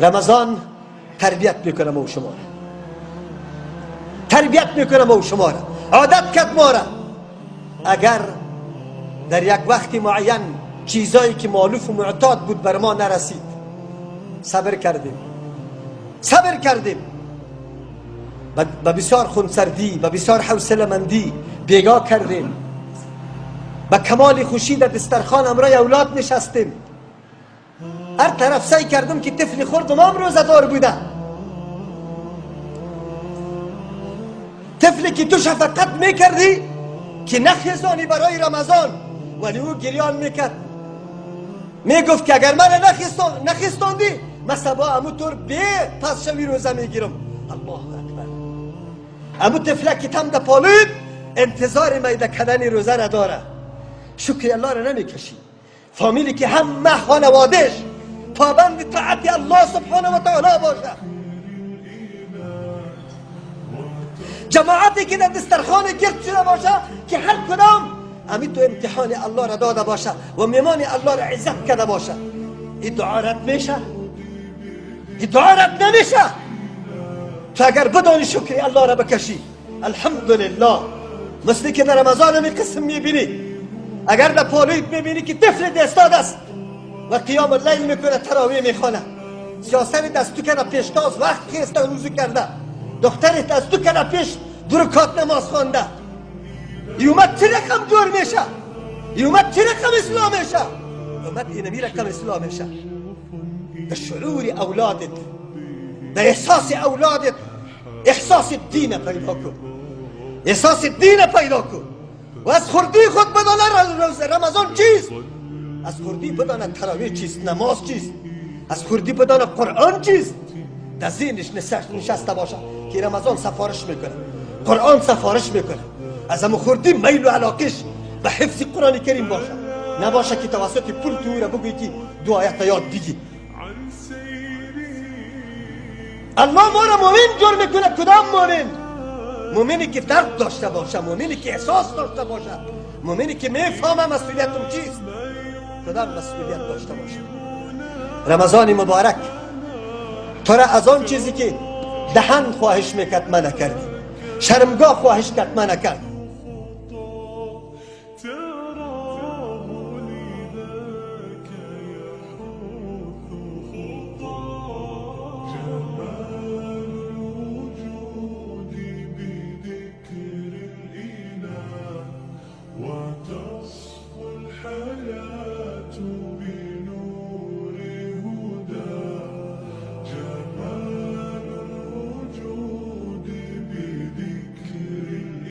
رمضان تربیت میکنه ما و شما را، تربیت میکنه ما و شما را، عادت کرد ما را. اگر در یک وقت معین چیزایی که مالوف و معتاد بود بر ما نرسید، صبر کردیم، صبر کردیم، به بسیار خونسردی، به بسیار حوصله مندی بیگاه کردیم، به کمال خوشی در دسترخوان همراه اولاد نشستیم. هر طرف سعی کردم که طفل خردم هم روزه دار بوده، طفلی که تو شفقت میکردی که نخیزانی برای رمضان، ولی او گریان میکرد، میگفت که اگر من نخیستاندی من صبا امو طور بی پس شوی روزه میگیرم. الله اکبر. امو طفله که تم ده پالوید انتظار میده کردن روزه را داره. شکر الله را نمیکشی. فامیلی که همه خانوادش پابند طاعت الله سبحانه و تعالی باشه، جماعتی که در دسترخوان گرد شده باشه که هر کدام امی تو امتحان الله را داده باشه و میمان الله را عزت کرده باشه، این دعا رد میشه؟ این دعا رد نمیشه. تو اگر بدانی شکر الله را بکشی، الحمدلله، مثل که در رمضان همی قسم میبینی، اگر در پالویت میبینی که طفل دستاد است و قیام اللیل میکنه، تراویح میخوانه، سیاست دست تو کنه پیشتاز وقت خیسته وضو کرده، دخترت از دو کنه پیش دو رکعت نماز خوانده، ای اومد چه رقم جور میشه؟ ای اومد چه رقم اسلام میشه؟ اومد اینمی رقم اسلام میشه. به شعور اولادت، به احساس اولادت، احساس دین پیدا کن، احساس دین پیدا کن و از خردی خود بدانه رمضان چیست، از خردی بدانه تراویح چیست، نماز چیست، از خردی بدانه قرآن چیست. در ذهنش نشسته باشه که رمضان سفارش میکنه، قرآن سفارش میکنه، از همون خردی میل و علاقش به حفظ قرآن کریم باشه، نباشه که توسط پول تو را بگویی که دو آیت یاد بگی. الله ما را مؤمن جور میکنه. کدام مؤمن؟ مؤمنی که درد داشته باشه، مؤمنی که احساس داشته باشه، مؤمنی که میفهمه مسئولیتم چیست. کدام مسئولیت داشته باشه؟ رمضان مبارک تو را از آن چیزی که دهن خواهش میکرد منع کردی، شرمگاه خواهش کرد منع کرد.